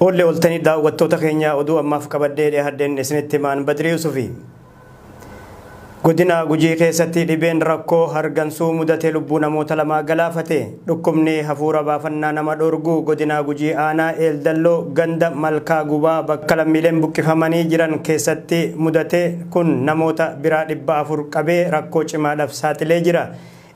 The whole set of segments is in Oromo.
Oollee oltanii daawwattoota keenya oduu ammaaf qabadhee dhiyaadheen isinitti himaan Badrii Yusufi. Godina Gujii keessatti dhibeen rakkoo hargansuu mudatee lubbuu namoota lamaa galaafate. Dhukkubni hafuura baafannaa nama dhorgu godina Gujii aanaa Eeldalloo ganda Malkaa Gubaa bakka lammiileen buqqifamanii jiran keessatti mudate kun namoota biraa 400 qabee rakkoo cimaadhaaf saaxilee jira.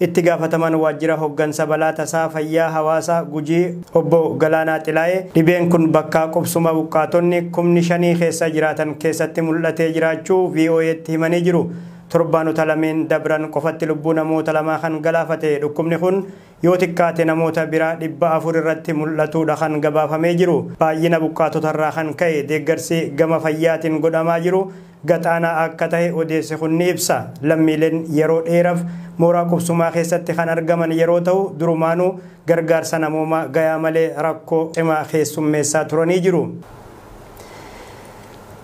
Itti gaafataman waajjira hoggansa balaa tasaa fayyaa hawaasaa Gujii obbo Galaanaa Xilaayee dhibeen kun bakka qubsuma buqqaatonni 5,000 keessa jiraatan keessatti mul'atee jiraachuu VOA'tti himanii jiru. Torbaanota lameen dabran qofatti lubbuu namoota lamaa kan galaafate dhukkubni kun yoo xiqqaate namoota biraa 400 irratti mul'atuudha kan gabaafamee jiru. Baay'ina buqqaatotarraa kan ka'e deeggarsi gama fayyaatiin godhamaa jiru gaxaanaa akka ta'e odeessi kun ni ibsa. Lammiileen yeroo dheeraaf mooraa qubsumaa keessatti kan argaman yeroo ta'u durumaanuu gargaarsa namoomaa gayaa malee rakkoo cimaa keessummeessaa turanii jiru.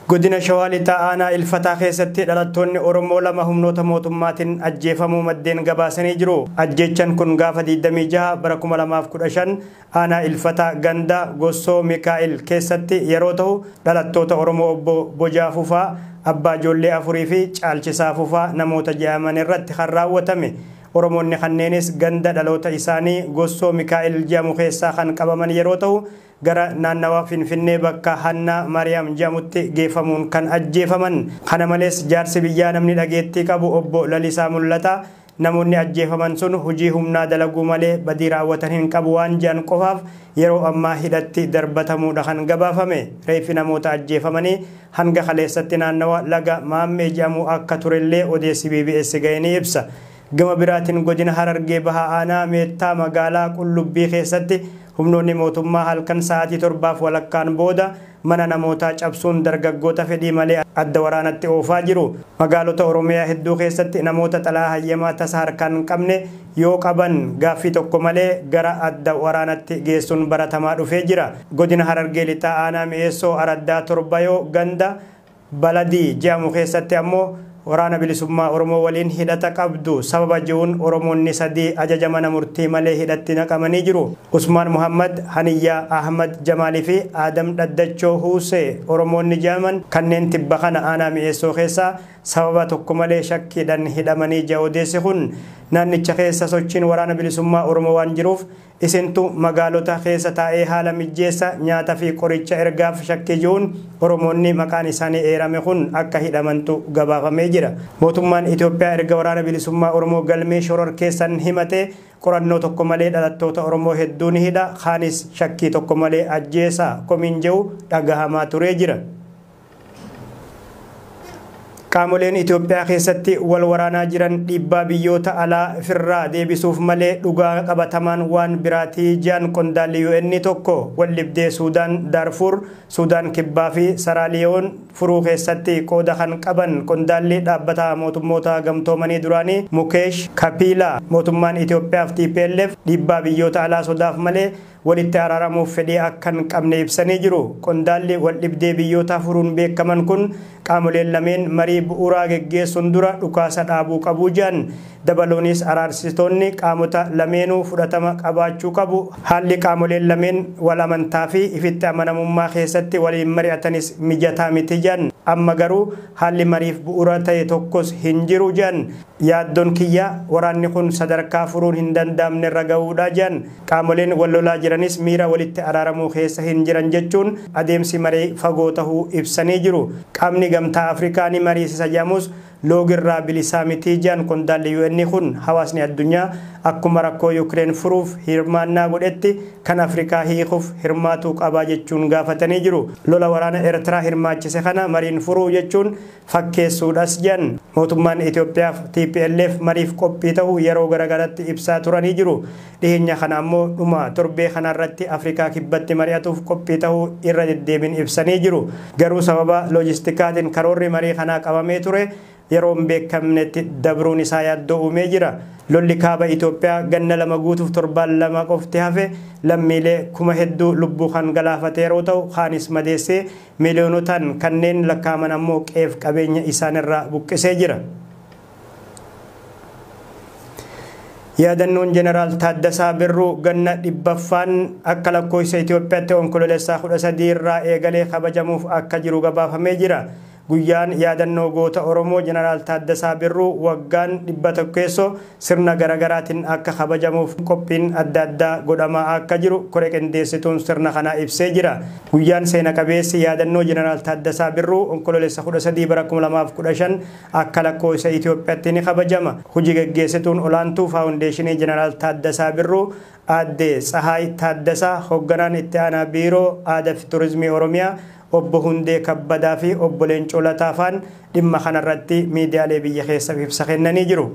Godina Shawaa Lixaa aanaa Ilfataa keessatti dhalattoonni Oromoo lama humnoota mootummaatiin ajjeefamuu maddeen gabaasanii jiru. Ajjeechaan kun gaafa 26 bara 2015 aanaa Ilfataa ganda Gossoo Mikaa'el keessatti yeroo ta'u dhalattoota Oromoo obbo Bojaa Fufaa, Abbaa Ijoollee 4 fi Caalchisaa Fufaa namoota jedhaman irratti kan raawwatame. Oromoonni kanneenis ganda dhaloota isaanii Gossoo Mikaa'el jedhamu keessaa kan qabaman yeroo ta'u gara naannawa Finfinnee bakka Hannaa Maariyaam jedhamutti geeffamuun kan ajjeefaman. Kana malees jaarsi biyyaa namni dhageettii qabu obbo Lalisaa Mul'ataa namoonni ajjeefaman sun hojii humnaa dalaguu malee badii raawwatan hin qabu waan jedhan qofaaf yeroo ammaa hidhatti darbatamuudha kan gabaafame. Reeffi namoota ajjeefamanii hanga kaleessatti naannawa laga Maammee jedhamu akka turellee odeessi BBS ga'e ni ibsa. Gama biraatiin godina Harargee Bahaa aanaa Meettaa magaalaa Qullubbii keessatti humnoonni mootummaa halkan sa'aatii 7:15 booda mana namootaa cabsuun dargaggoota fedhii malee adda waraanatti oofaa jiru. Magaalota Oromiyaa hedduu keessatti namoota xalaa hayyamaa tasa harkaan hin qabne yoo qaban gaaffii tokko malee gara adda waraanatti geessuun baratamaa dhufee jira. Godina Harargee Lixaa aanaa Mi'eessoo Araddaa Torbayoo ganda Baladii jedhamu keessatti ammoo waraana bilisummaa Oromoo waliin hidhata qabdu sababa jiruun Oromoonni 3 ajaja mana murtii malee hidhatti naqamanii jiru. Usmaan Muhammad, Haniyyaa Ahmad Jamaalii fi Adam Dhaddachoo Huusee Oromoonni jedhaman kanneen tibba kana aanaa Mi'eessoo keessaa sababa tokko malee shakkiidhaan hidhamanii jira. Odeessi kun naannicha keessa sochiin waraana bilisummaa Oromoo waan jiruuf isintu magaalota keessa taa'ee haala mijeessa nyaata fi qoricha ergaaf shakkii jiruun Oromoonni maqaan isaanii eerame kun akka hidhamantu gabaafamee jira. Mootummaan Itoophiyaa erga waraana bilisummaa Oromoo galmee shoror keessan himate qorannoo tokko malee dhalattoota Oromoo hedduu ni hidha, kaanis shakkii tokko malee ajjeesa komiin jiru dhagahamaa turee jira. Qaamoleen Itoophiyaa keessatti wal waraanaa jiran dhiibbaa biyyoota alaa ofirraa deebisuuf malee dhugaa qabatamaan waan biraatii ji'an qondaalli UN tokko wal dhibdee Suudaan Daarfur, Suudaan Kibbaa fi Saraaliyoon furuu keessatti qooda kan qaban qondaalli dhaabbata mootummoota gamtoomanii duraanii Mukeesh Kapiilaa mootummaan Itoophiyaa fi TPLF dhiibbaa biyyoota alaa sodaaf malee walitti araaramuuf fedhii akka hin qabne ibsanii jiru. Qondaalli wal dhibdee biyyoota furuun beekaman kun qaamoleen lameen marii bu'uuraa geggeessuun dura dhukaasa dhaabuu qabu jedhan. Dabaluunis araarsitoonni qaamota lameenuu fudhatama qabaachuu qabu. Haalli qaamoleen lameen wal amantaa fi ifitti amanamummaa keessatti waliin mari'atanis mijataa miti jedhan. Amma garuu haalli mariif bu'uura ta'e tokkos hin jiru jedhan. Yaaddoon kiyya waraanni kun sadarkaa furuun hin danda'amne irra ga'uudha jedhan. Qaamoleen wal lolaa jiranis miira walitti araaramuu keessa hin jiran jechuun adeemsi marii fagoo ta'uu ibsanii jiru. Qaamni gamtaa Afrikaa ni mariisisa jedhamus loogirraa bilisaa miti jedhan qondaalli UN kun hawaasni addunyaa akkuma rakkoo Yukireen furuuf hirmaannaa godhetti kan Afrikaa hiikuuf hirmaatuu qabaa jechuun gaafatanii jiru. Lola waraana Eertiraa hirmaachise kana mariin furuu jechuun fakkeessuudhas jedhan. Mootummaan Itoophiyaa fi TPLF mariif qophii ta'uu yeroo garaagaratti ibsaa turanii jiru. Dhiheenya kana ammoo dhuma torbee kanarratti Afrikaa kibbatti mari'atuuf qophii ta'uu irra deddeebiin ibsanii jiru. Garuu sababa loojistikaatiin karoorri marii kanaa qabamee ture yeroo hin beekamnetti dabruun isaa yaaddoo uumee jira. Lolli kaaba Itoophiyaa ganna 2 guutuuf torbaan 2 qofti hafe lammiilee kuma hedduu lubbuu kan galaafate yeroo ta'u kaanis madeessee miiliyoonotaan kanneen lakkaa'aman ammoo qeef qabeenya isaanirraa buqqisee jira. Yaadannoon Jeneraal Taaddasaa Birruu ganna 100ffaan akka lakkoofsa Itoophiyaatti Onkololeessaa 13 irraa eegalee kabajamuuf akka jiru gabaafamee jira. Guyyaan yaadannoo goota Oromoo Jeneraal Taaddasaa Birruu waggaan 100 sirna garagaraatiin akka kabajamuuf qophiin adda addaa godhamaa akka jiru koree qindeessituun sirna kanaa ibsee jira. Guyyaan seena qabeessi yaadannoo Jeneraal Taaddasaa Birruu Onkololeessa 13 bara 2015 akka lakkoofsa Itoophiyaatti ni kabajama. Hojii geggeessituun olaantuu faawundeeshinii Jeneraal Taaddasaa Birruu Aadde Tsahaay Taaddasaa, hoogganaan itti aanaa biiroo aadaa fi turizimii Oromiyaa obbo Hundee Kabbadaa fi obbo Leencoo Lataafaan dhimma kanarratti miidiyaalee biyya keessaaf ibsa kennanii jiru.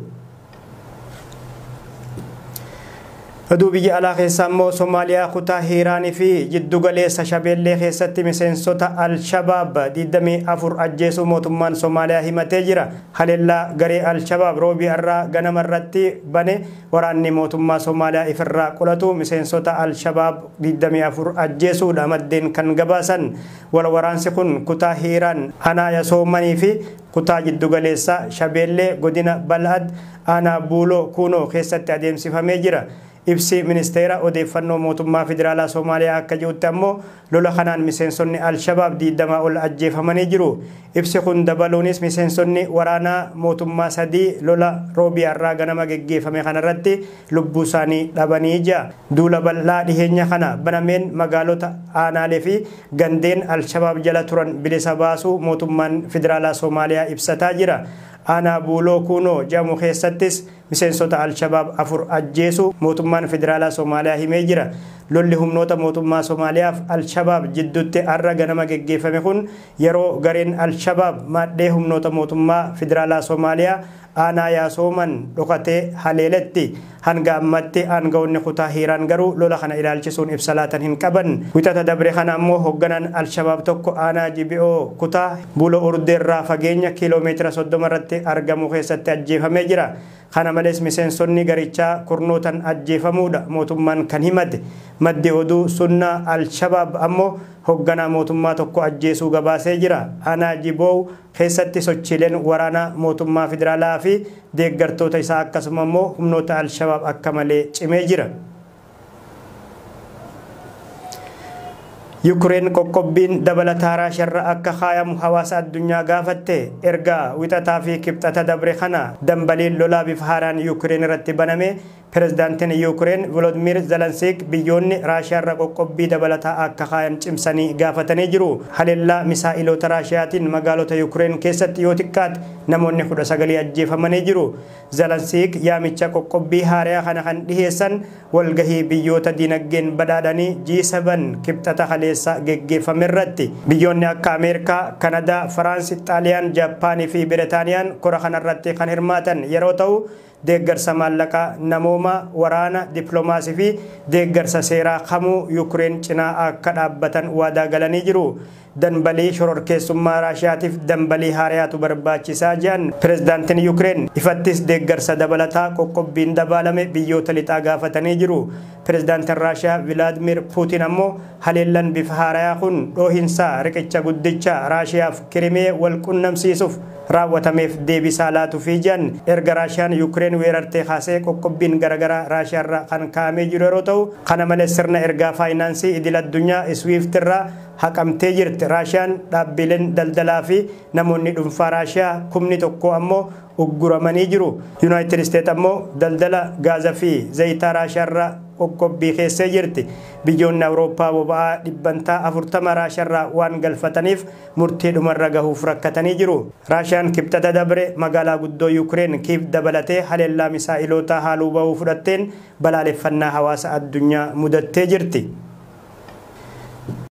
Oduu biyya alaa keessaa immoo Somaaliyaa kutaa Hiiraanii fi jiddu galeessa Shabeellee keessatti miseensota Al-Shabaab 24 ajjeesuu mootummaan Somaaliyaa himatee jira. Haleellaa garee Al-Shabaab roobii irraa ganama irratti bane waraanni mootummaa Somaaliyaa ifirraa qolatu miseensota Al-Shabaab 24 ajjeesuudha maddeen kan gabaasan. Wal waraansi kun kutaa Hiiraan aanaa Yasoomanii fi kutaa jiddu galeessa Shabeellee godina Bal'ad aanaa Buuloo Kuunoo keessatti adeemsifamee jira. Ibsi ministeera odeeffannoo mootummaa federaalaa Somaaliyaa akka jirutti ammoo lola kanaan miseensonni Al-Shabaab 20 ol ajjeefamanii jiru. Ibsi kun dabaluunis miseensonni waraanaa mootummaa 3 lola roobii irraa ganama geggeeffame kanarratti lubbuu isaanii dhabanii jira. Duula bal'aa dhiheenya kana banameen magaalota aanaalee fi gandeen Al-Shabaab jala turan bilisa baasuu mootummaan federaalaa Somaaliyaa ibsataa jira. Aanaa Buuloo Kuunoo jedhamu keessattis miseensota Al-Shabaab 4 ajjeesuu mootummaan federaalaa Somaaliyaa himee jira. Lolli humnoota mootummaa Somaaliyaaf Al-Shabaab jidduutti har'a ganama geggeeffame kun yeroo gareen Al-Shabaab maadhee humnoota mootummaa federaalaa Somaaliyaa aanaa Yaasooman dhokatee haleeletti. Hanga ammatti aangawoonni kutaa Hiiraan garuu lola kana ilaalchisuun ibsa laatan hin qaban. Wixata dabre kana ammoo hoogganaan Al-Shabaab tokko aanaa Jibi'oo kutaa Buuloo Urdeerraa fageenya kiiloomeetira 30 irratti argamu keessatti ajjeefamee jira. Kana malees miseensonni garichaa kurnootan ajjeefamuudha mootummaan kan himate. Maddi oduu sunnaa Al-Shabaab ammoo hoogganaa mootummaa tokko ajjeesuu gabaasee jira. Aanaa Jiboo keessatti sochiileen waraanaa mootummaa federaalaa fi deeggartoota isaa akkasuma immoo humnoota Al-Shabaab akka malee cimee jira. Yukureen qoqqobbiin dabalataa Raashiyaarra akka kaayamu hawaasa addunyaa gaafatte. Erga wixataa fi kibxata dabre kana dambaliin lolaa bifa haaraan Yukureen irratti baname pirezidaantiin Yukureen Volodimir Zelenskiy biyyoonni Raashiyaarra qoqqobbii dabalataa akka kaayan cimsanii gaafatanii jiru. Haleellaa misaa'iloota Raashiyaatiin magaalota Yukureen keessatti yoo xiqqaate namoonni 19 ajjeefamanii jiru. Zelenskiy yaamicha qoqqobbii haaraa kana kan dhiheessan walgahii biyyoota diinagdeen badhaadhanii G7 kibxata kaleessa geggeeffame irratti. Biyyoonni akka Ameerikaa, Kanadaa, Firaansi, Xaaliyaan, Jaappaanii fi Biritaaniyaan kora kanarratti kan hirmaatan yeroo ta'u deeggarsa maallaqaa, namooma, waraana, dippiloomaasii fi deeggarsa seeraa kamuu Yukureen cinaa akka dhaabbatan waadaa galanii jiru. Dambalii shororkeessummaa Raashiyaatiif dambalii haaraatu barbaachisaa jedhan pirezidaantiin Yukureen ifattis deeggarsa dabalataa qoqqobbiin dabalame biyyoota lixaa gaafatanii jiru. Pirezidaantiin Raashiyaa Vilaadimir Puutiin ammoo haleellan bifa haarayaa kun dhoohinsa riqicha guddicha Raashiyaaf Kirimee wal qunnamsiisuuf raawwatameef deebisaa laatuufii jedhan. Erga Raashiyaan Yukureen weerartee kaasee qoqqobbiin garaagaraa Raashiyaarra kan kaa'amee jiru yeroo ta'u kana malees sirna ergaa faayinaansii idil addunyaa Swift irraa haqamtee jirti. Raashiyaan dhaabbileen daldalaa fi namoonni dhuunfaa Raashiyaa 1,000 ammoo ugguramanii jiru. Yuunaayitid Isteet ammoo daldala gaazaa fi zayitaa Raashiyaarra qoqqobbii keessee jirti. Biyyoonni Awurooppaa boba'aa 40% Raashiyaarraa waan galfataniif murtii dhumarra gahuuf rakkatanii jiru. Raashiyaan kibxata dabre magaalaa guddoo Yukureen Kiiv dabalatee haleellaa misaa'iloota haaluu bahuu fudhatteen balaaleffannaa hawaasa addunyaa mudattee jirti.